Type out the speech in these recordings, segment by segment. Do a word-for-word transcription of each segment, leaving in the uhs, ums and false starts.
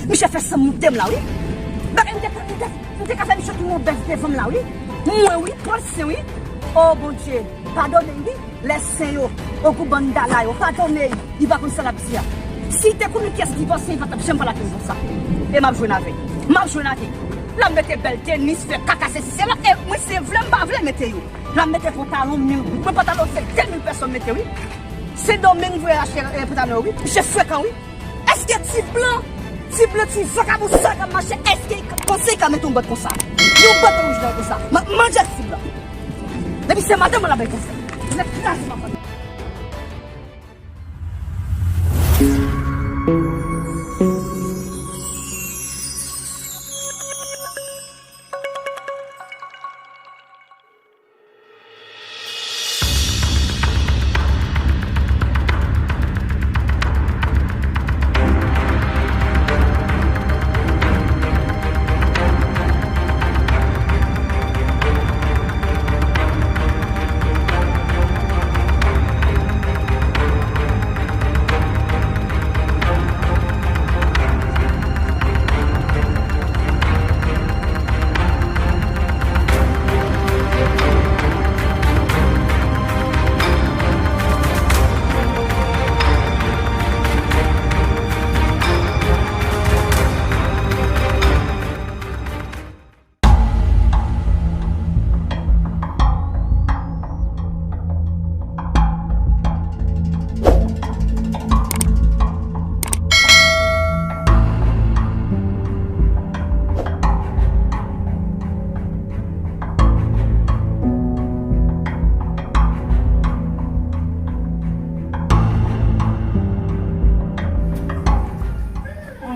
Misye fè san moute m la, wi. Bagay m te ka, m te, m te ka fè misye tounen yon bèf devan m la, wi. Mwen, wi, Paul Sen, wi. O Bondye, padone m, wi. Lè sen yo, ogou bandala yo, padone l, li pa konn sa l ap di a. Si l te konnen kiyès ki Paul Sen, li pa t ap janm pale ak mwen konsa. E m ap jwenn avè l. M ap jwenn avè l. L ap mete bèl tenis, fè kaka, sesi, sela. E mwen, se vle m pa vle mete yo. L ap mete pantalon mil goud. Mwen, pantalon se de mil pèsòn mete, wi. Sendomeng voye achte, eh, pantalon yo, wi. Misye frekan, wi. Èske ti blan, ti blan, ti vakabon sa k ap mache, èske l ka, panse l ka mete yon bòt konsa? Yon bòt wouj nan konsa. M ap manje ak ti blan. Depi se madanm mwen l ap bay konsèy. Nèg kraze m ap bay.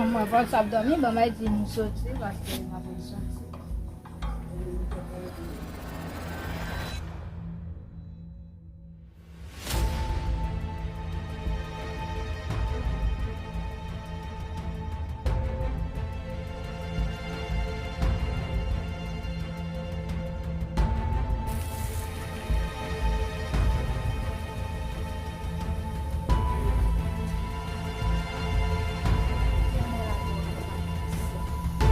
Mwen, Paul Sen ap dòmi, ban m al di nou soti, paske m ap soti.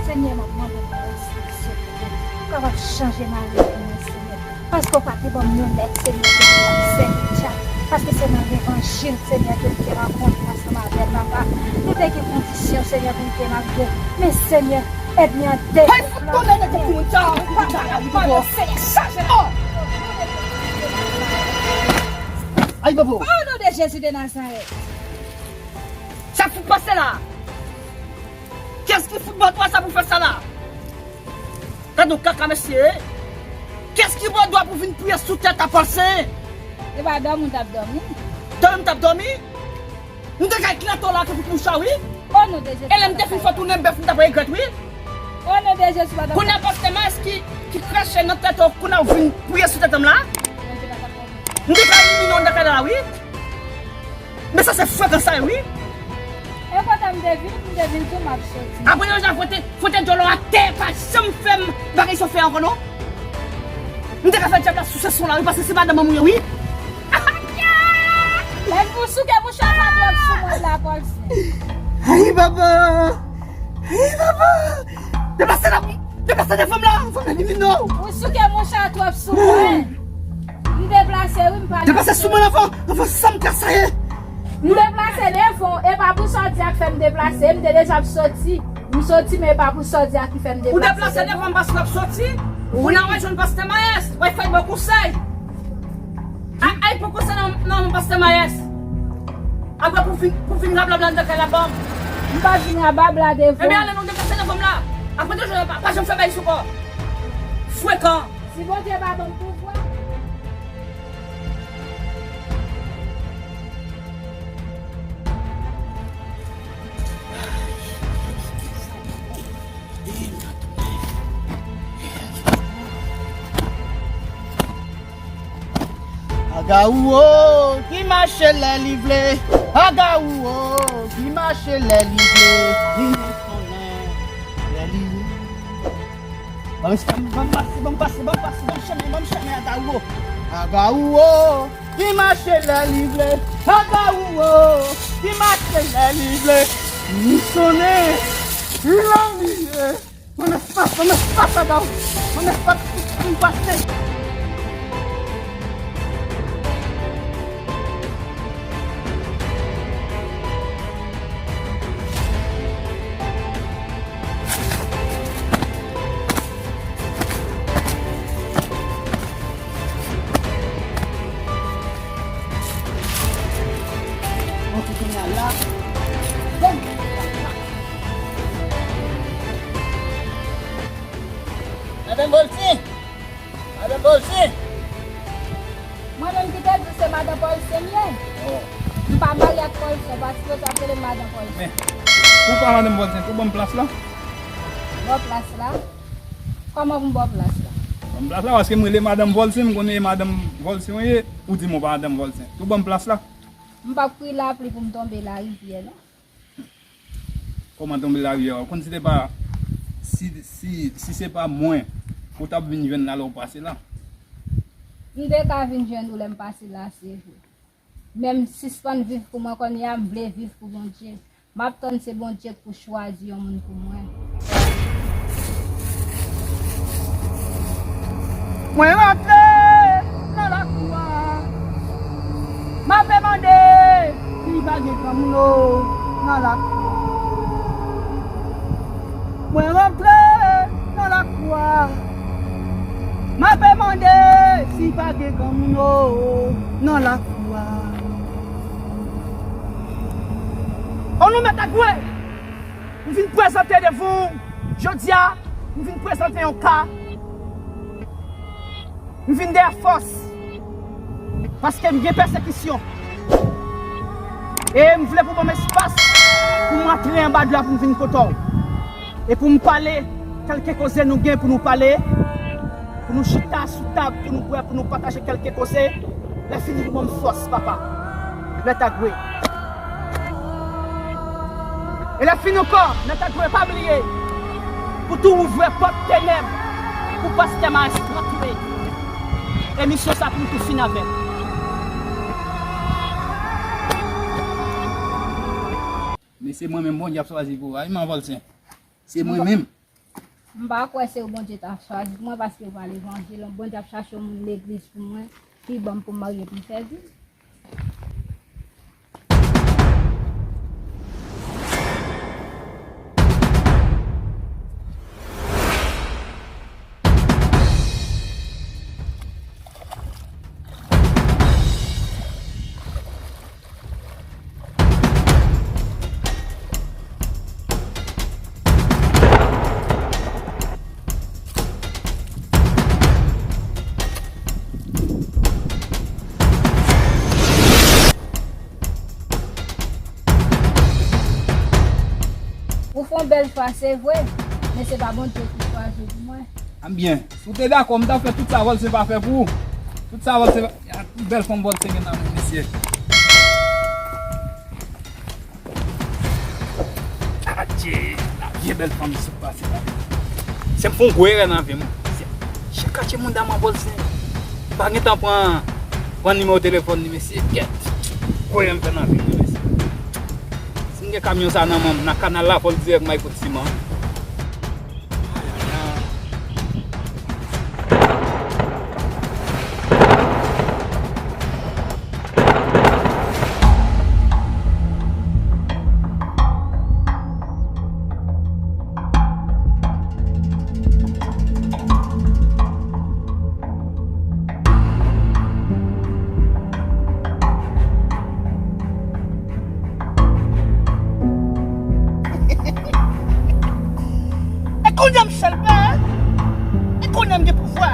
Senyè, m ap mande w mèsi, Senyè. Ou kapab chanje mari pou mwen, Senyè. Paske w pa te ban m yon nèg, Senyè, ki te ap sèvi djab. Paske se nan levanjil, Senyè, ke m te rankontre ansanm avè l, papa. Nou te gen kondisyon, Senyè, pou n te marye. Men, Senyè, ènmi an dekouvri. Hay, fout konnen nèg timoun sa, ou pa ka pale, Senyè, chanje. Oh! Ay, bobo. O non de Jezi de Nazarèt. Sa k fout pase la? Kiyès ki fout ba w dwa sa pou fè sa la? Gad yon kaka mesye. Kiyès ki ba w dwa pou vin priye sou tèt a Paul Sen? E pa dòmi w t ap dòmi? Dòmi m t ap dòmi? M te ka eklate w la ke fout mouchwa, wi. O non de Jezi. E lè m te fin fè tounen bèf, m t ap regrèt, wi. O non de Jezi, pa dòmi. Kounye a pastè Mayès ki, ki krache nan tèt ou, kounye a w vin priye sou tèt m la. M te ka elimine w nan kay la, wi. Men sa se frekan sa ye, wi. E kote m te vin, m te vin tou m ap soti. Apre yo ja fwote, fwote dyòl ou atè, pa janm fè m bagay sa w fè ankò non. M te ka fè dyab la sou sèson la, wi, paske se madanm mwen ou ye, wi. Lè m pou souke mouchwa sa twòp sou mwen la, Paul Sen. Ay, papa! Ay, papa! Deplase la, deplase devan m la, fò m elimine w. Ou souke mouchwa twòp sou mwen. M deplase, wi, m pa. Deplase sou mwen, anfan, anfan, sa m ka sa ye. M deplase devan w, e pa pou sa w di a k fè m deplase, m te deja ap soti. M soti, men e pa pou sa w di a ki fè m deplase. Ou deplase devan m paske w ap soti? Wi. Ou nan rejwenn pastè Mayès, w ap fè bon konsèy. Ay, ay, poko sa nan, nan pastè Mayès. Apre pou vin, pou vin rablabla nan kay la ban m. M pa vin rablabla devan. Ebyen, ale non, deplase devan m la. Apre de jou, pa, pa janm fè bay sou kò. Frekan. Si Bondye pa ban m pouvwa. Agawou o, ki mache lè li vle. Agawou o, ki mache lè li vle. Li sonnen lè li. Ban m, ban m pase, ban m pase, ban m pase, ban m chemen, ban m chemen, Agawou o. Agawou o, ki mache lè li vle. Agawou o, ki mache lè li vle. Li sonnen. Lan li ye. Ban m espas, ban m espas, Adam. Ban m espas pou m pase. Madan Volsen! Madan Volsen! Mwen menm ki te di w se madan Volsen m ye. Oh. M pa marye ak Volsen, paske yo t ap rele m madan Volsen. Men, pou pa madan Volsen, tou ban m plas la. Ban w plas la? Kòman pou m ba w plas la? Ban m plas la, paske m rele madan Volsen, m konnen e madan Volsen w ye, ou di m ou pa madan Volsen. Tou ban m plas la. M p ap kouri lapli pou m tonbe larivyè, non. Kòman tonbe larivyè? Ou konn si te pa, si, si, si se pa mwen, ou t ap vin jwenn la lè w pase la? M te ka vin jwenn ou lè m pase la, se vre. Men m sispann viv pou mwen kounye a, m vle viv pou Bondye. M ap tann se Bondye k pou chwazi yon moun pou mwen. Mwen rantre nan lakou a. M ape mande si pa gen granmoun nan lakou a. Mwen rantre nan lakou a. M ape mande si pa gen granmoun nan lakou a. An nou mèt ak mwen. M vin prezante devan w jodi a, m vin prezante yon ka. M vin dèyè fòs. Paske m gen pèsekisyon. E m vle pou ban m espas pou m antre anba dlo a pou m vin kote w. E pou m pale kèlke koze nou gen pou nou pale. Pou nou chita sou tab, pou nou bwè, pou nou pataje kèlke koze. Lè fini pou ban m fòs, papa. Mèt Agwe. E lè fini ankò, Mèt Agwe, pa bliye pou tou ouvè pòt tenèb pou pastè Maes rantre. Emisyon sa pou nou tou fin avè l. Men se mwen menm Bondye ap chwazi pou ou. Ay, man Volsen. Se mwen menm. M pa kwè se ou Bondye t ap chwazi pou mwen, paske ou pa levanjil. Bondye ap chache yon moun legliz pou mwen, ki bon pou m marye pou m sèvi. Ou fè yon bèl chwa, se vre, men se pa Bondye ki chwazi pou mwen. Anbyen, si w te dakò, m t ap fè tout sa Volsen pa fè pou ou. Tout sa Volsen pa, ah, tout bèl fanm Volsen gen nan men, mesye. Adje, la vye bèl fanm sot pase la. Se m fè yon gwo erè nan vi m. Se, se katye moun dam an Volsen. M pa gentan pran, pran nimewo telefòn li, mesye. Kèt. Gwo erè m fè nan vi m, mesye. Si m gen kamyon sa nan men m, nan kanal la, fò l dirèk m al kote siman. E kounye a m chèlbè, e kounye a m gen pouvwa.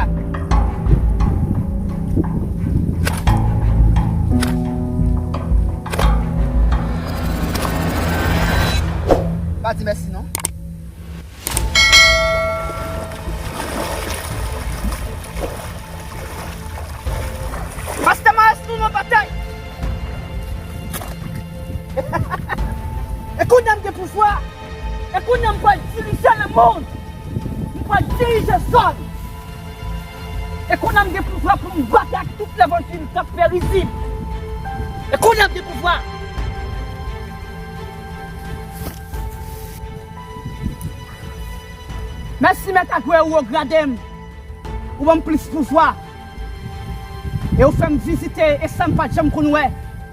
Pa di mèsi non. Pastè Maes, nou nan batay. E kounye a m gen pouvwa. E kounye a m pral dirije lemonn. M pral dirije zòn. E kounye a m gen pouvwa pou m batay ak tout levanjil k ap fè rizib. E kounye a m gen pouvwa. Mèsi, Mèt Agwe, ou ograde m. Ou ban m plis pouvwa. E ou fè m vizite, e sa m pa t janm konn wè.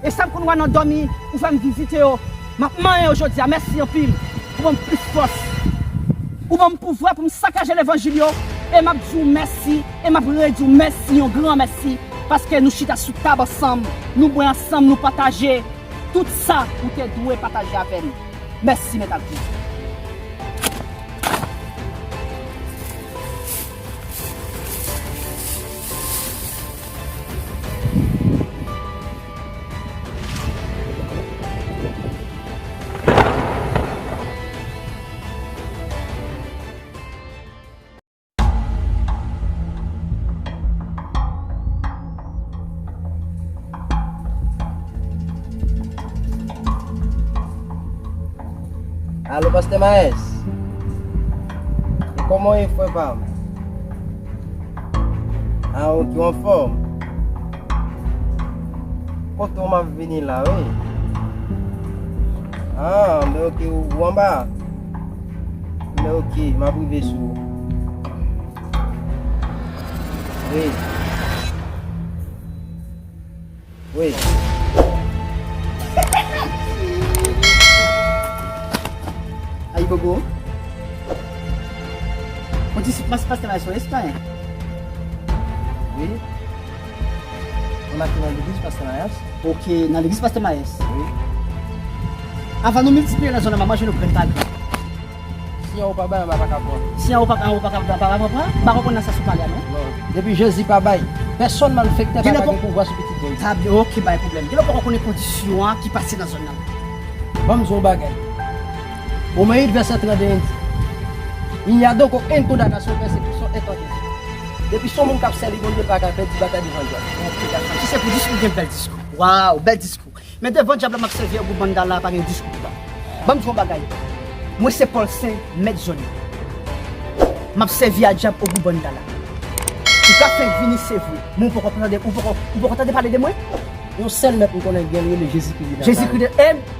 E sa m konn wè nan dòmi, ou fè m vizite yo. M ap manyen yo jodi a. Mèsi anpil. Ou ban m plis fòs. Ou ban m pouvwa pou m sakaje levanjil yo. E m ap di w mèsi. E m ap redi w mèsi, yon gran mèsi. Paske nou chita sou tab ansanm. Nou bwè ansanm, nou pataje. Tout sa ou te dwe pataje avè m. Mèsi, Mèt Agwe. Alo, Pastè Maes? E kòman w ye, frè pa m? A, oke, w anfòm? Kote w, m ap vini la, wi. A, men oke, ou, ou anba? Men oke, m ap rive sou ou. Wi. Wi. Ayibobo. Ou disip Pastè Maes, ou Espay? Wi. Ou nan legliz Pastè Maes? Oke, nan legliz Pastè Maes. Wi. Avan nou miltipliye nan zòn nan, m ap manje nou grenn pagre. Si an ou pa bay, an ba pa ka pran. Si an ou pa, an ou pa ka, pa, pa, pa pran? M pa konprann nan sans ou pale a, non. Non. Depi Jezi pa bay, pèsòn malfektè pa ka gen pouvwa sou pitit Bondye. Sa byen, oke, pa gen pwoblèm. Gen lè ou poko konnen kondisyon an ki pase nan zòn nan. Ban m di w yon bagay. Romen uit, vèsè trannde en di, Il n'y a donc aucune condamnation pour ceux qui sont en Christ Jésus. Depi se yon moun k ap sèvi Bondye, pa ka pèdi batay devan dyab. Oke, dakò. Si se pou diskou, gen bèl diskou. Waw, bèl diskou. Men devan dyab la m ap sèvi, ogou banda la pa gen diskou pou ba. Ban m di w yon bagay. Mwen se Pòl Sen, mèt zòn nan. M ap sèvi a dyab, ogou banda la. Ou ka fenk vini, se vre. Men ou poko tande, ou poko, ou poko tande pale de mwen? Yon sèl mèt m konnen gen, l rele Jezikri de Nazarèt. Jezikri de, e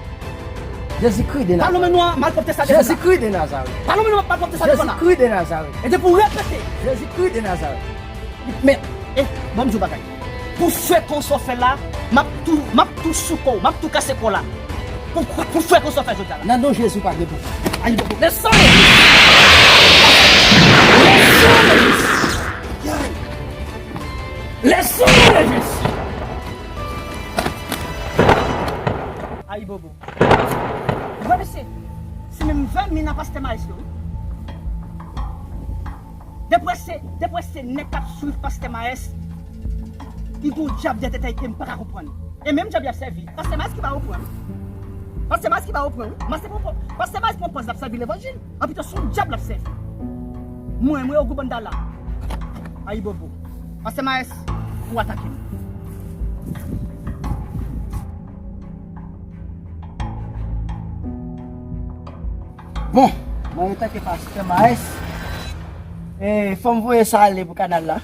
Jezikri de Nazarèt. Pa lonmen nou an, malpwòpte sa devan la. Jezikri de Nazarèt. Pa lonmen nou an, malpwòpte sa devan la. Jezikri de Nazarèt. E depi w repete. Jezikri de Nazarèt. Men, e, ban m di w bagay. Pou fè konsa w fè la, m ap tou, m ap tou sou kò w, m ap tou kase kò w la. Pou, pou, pou fè konsa w fè jodi a la. Nan non Jezi, pa gen pou. Ayibobo. Le sang de Jésus. Le sang de Jésus. Ayi. Le sang de Jésus. Ayibobo. Ou wè mesye, se menm vèmin a Pastè Maes yo, wi. Depwè se, depwè se nèg k ap swiv Pastè Maes, li gon dyab dèyè tèt li ke m pa ka konprann. E menm dyab y ap sèvi. Pastè Maes ki ba yo pran. Pastè Maes ki ba yo pran, wi. Pastè Maes pran pòz l ap sèvi levanjil. Anpito se yon dyab l ap sèvi. Mwen, mwen, ogou banda la. Ayibobo. Pastè Maes, ou atake m. Bon, mwen antanke Pastè Maes, e, fò m voye sa ale pou kanal la.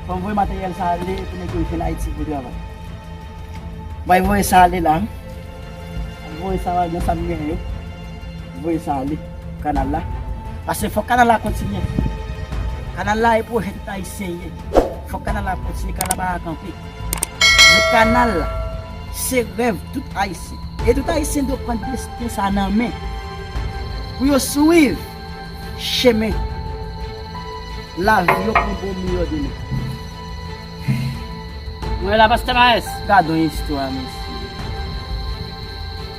Fò m voye materyèl sa ale pou nèg yo jwenn Ayiti pou travay. Mwen voye sa ale la. Mwen voye sa ale nan sa m genyen yo. Mwen voye sa ale pou kanal la. Paske fòk kanal la kontinye. Kanal la e pwojè tout Ayisyen ye. Fòk kanal la kontinye, kanal la pa ka kanpe. Men kanal la, se rèv tout Ayisyen. E tout Ayisyen dwe pran desten sa nan men. Pou yo swiv chemen lavi yo pou yon bon miyò demen. Mwen la, Pastè Maes. Gad yon istwa, mesye.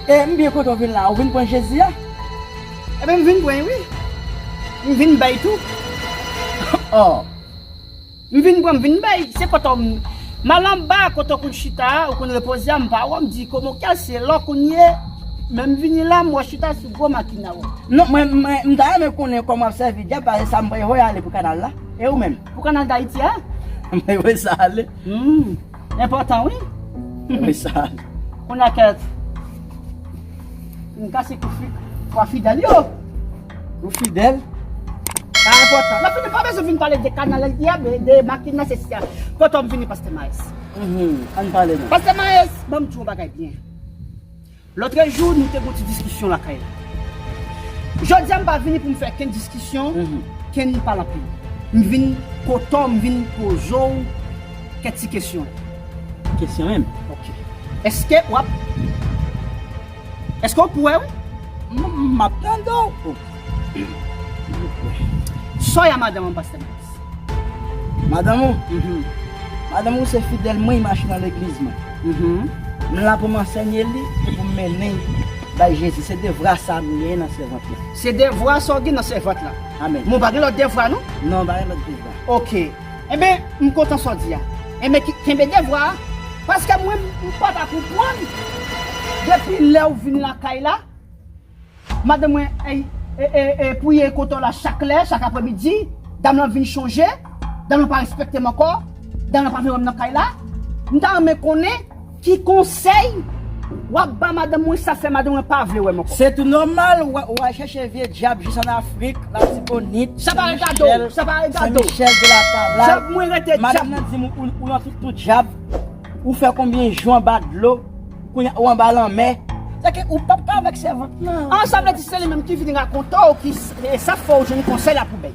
E, m byen kontan w vin la. Ou vin pran Jezi a? Ebyen, m vin pran, wi. M vin bay tou. Oh. M vin pran, m vin bay. Se kote m, m al anba, kote w konn chita a, ou konn repoze a, m pa wè w, m di, "Kòman w kè se lò kounye?" Men m vini la, m wè w chita sou gwo makina w. Non, mwen, mwen, m ta renmen konnen kòman w ap sèvi dyab, paske sa m voye ale pou kanal la. E ou menm? Pou kanal Dayiti a? Mwen voye sa ale. Hmm. Enpòtan, wi. Mwen sa. Kounye a kèt. M kase kou fi-, kwa Fidèl yo. Kou Fidèl? Sa enpòtan. Lè fini, pa bezwen vin pale de kanal, de, de makina, se sa. Kote m vini, Pastè Maes. Mhm. Ann pale, non. Pastè Maes, ban m di w yon bagay byen. Lòtrejou, nou te gon ti diskisyon lakay la. Jodi a m pa vini pou m fè kenn diskisyon, kenn pale anpil. M vin kote w, m vin poze w kèk ti kesyon. Kesyon menm? Ok. Èske w ap Èske w pou wè wi? M ap tande w. Sa w ye a madanm an, pastè Malis? Madanm ou? Madanm ou se fidèl mwen, li mache nan legliz mwen. M la pou m ansèye li e pou m mennen l bay Jezi. Se devwa sa m genyen nan sèvant la. Se devwa sa w gen nan sèvant la. Amèn. Men w pa gen lòt devwa non? Non, m pa gen lòt devwa. Ok. Enben, m kontan sa w di a. Enben, ki- kenbe devwa a. Paske mwen, m pa ta konprann. Depi lè w vin lakay la, madanm mwen, e, e, e, e, priye kote w la chak lè, chak apremidi, dam lan vin chonje, dam lan pa respekte m ankò, dam lan pa vle wè m nan kay la. M ta renmen konnen ki konsèy w ap ba madanm mwen, sa fè madanm mwen pa vle wè m ankò. Se tou nòmal, w a, w a chèche vye djab jis ann Afrik, Latibonit, Sa pa regade w, Sen Michèl, sa pa regade w. Sen Michèl de la Tablay. Djab mwen rete djab. Madanm nan di m ou, ou nan tout, tout djab. Ou fè konbyen jou anba dlo? Kounye a ou anba lanmè. Sèke ou p ap ka avèk sèvant lan. An, sa vle di se li menm ki vin rakonte w ki s- e sa fè w jwenn konsèy la pou bay.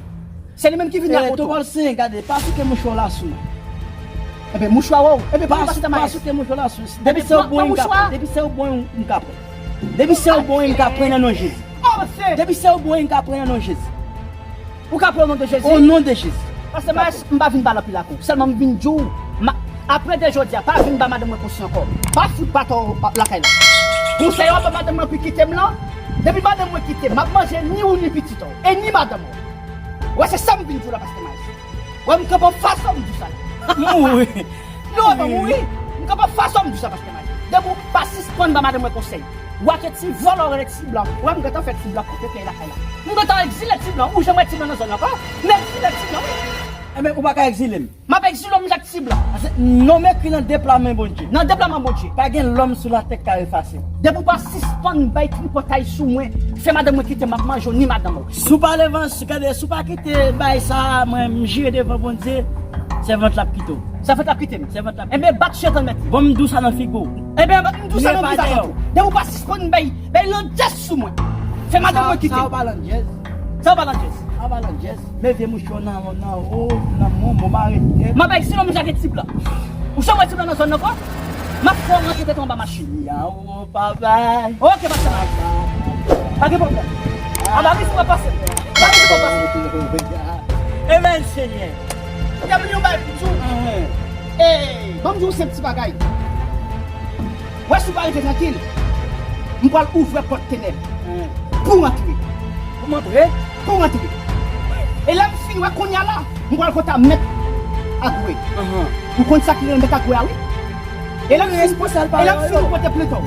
Se li menm ki vin rakonte w. Tou Pòl Sen, gade, pa souke mouchwa w la sou mwen. Enben, mouchwa w, enben, pa, pa souke mouchwa w la sou mwen. Depi se ou bon, m ka pran. Depi se ou bon, m ka pran. Depi se ou bon, m ka pran nan non Jezi. Depi se ou bon, m ka pran nan non Jezi. Ou ka pran o non de Jezi? O non de Jezi. Pastè Malis, m pa vin pale anpil ak ou. Sèlman m vin di w, ma- apre de jodi a, pa vin ba madanm mwen konsèy ankò. Pa fout bat w lakay la. Konsèy w ap ba madanm mwen pou kite m lan. Depi madanm mwen kite m, m ap manje ni ou ni pitit ou. E ni madanm ou. Wè, se sa m vin di w la, pastè Malis. Wè, m kanpe anfas ou, m di w sa. Mouri. Non, e pa mouri. M kanpe anfas ou, m di w sa, pastè Malis. Depi w pa sispann ba madanm mwen konsèy. W a ke ti vòlò rele ti blan. Wè, m gentan fè ti blan kote kay lakay la. M gentan egzile ti blan. Ou janm wè ti blan nan zòn nan ankò? M egzile ti blan, wi. Enben, ou pa ka egzile m. M ap egzile w, m jak ti blan. Pase non m ekri nan deplamen Bondye. Nan deplamen Bondye. Pa gen lòm sou latè k ka efase m. Depi w pa sispann bay tripotay sou mwen, fè madanm mwen kite m, m ap manje w ni madanm ou. Si w pa levanse, gade, si w pa kite bay sa a, mwen, m jire devan Bondye, sèvant la ap kite w. Sèvant la ap kite m. Sèvant la ap kite m. Enben, bat chèz an mèt. Bon, m di w sa nan figi w. Enben, m di w sa nan vizaj ou tou. Depi w pa sispann bay, bay landjès sou mwen, fè madanm mwen kite m. Sa, sa w pa landjès. Sa w pa landjès. Sa w pa landjès. Men vye mouchwa nan, nan, o, nan mwen, mwen mare tèt. M ap bay silon m jake ti blan. Ou janm wè ti blan nan zòn nan ankò? M ap fè w rantre tèt anba machin. Yawo, papa. Ok, pastè Malis. Pa gen pwoblèm. Anba risk w ap pase. Anba risk w ap pase. Amen, Senyè. Gade yon bagay pou di w. Ey, ban m di w senp ti bagay. Wè, si w pa rete trankil, m pral ouvè pòt tenèb pou w antre. Pou m antre? Pou w antre. E lè m fin wè kounye a la, m pral konn ta mèt Agwe. Ou konn sa ki rele mèt Agwe a, wi. E lè m fin, e lè m fin pote plento,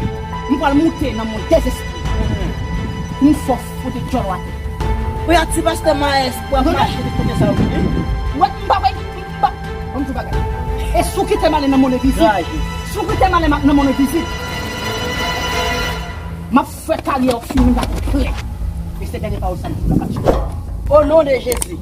m pral moute nan mond dèzespri. M fò foute djòl w atè. Ou y a ti pastè Malis pou ap mache de kote sa yo vini. Wè, m pa wè, m pa. Ban m di w bagay. E si w kite m ale nan monnen vizit, si w kite m ale ma- nan monnen vizit, m ap fè karyè w fini gate klè. E se dènye pawòl sa m di w la, pa di. O non de Jezi.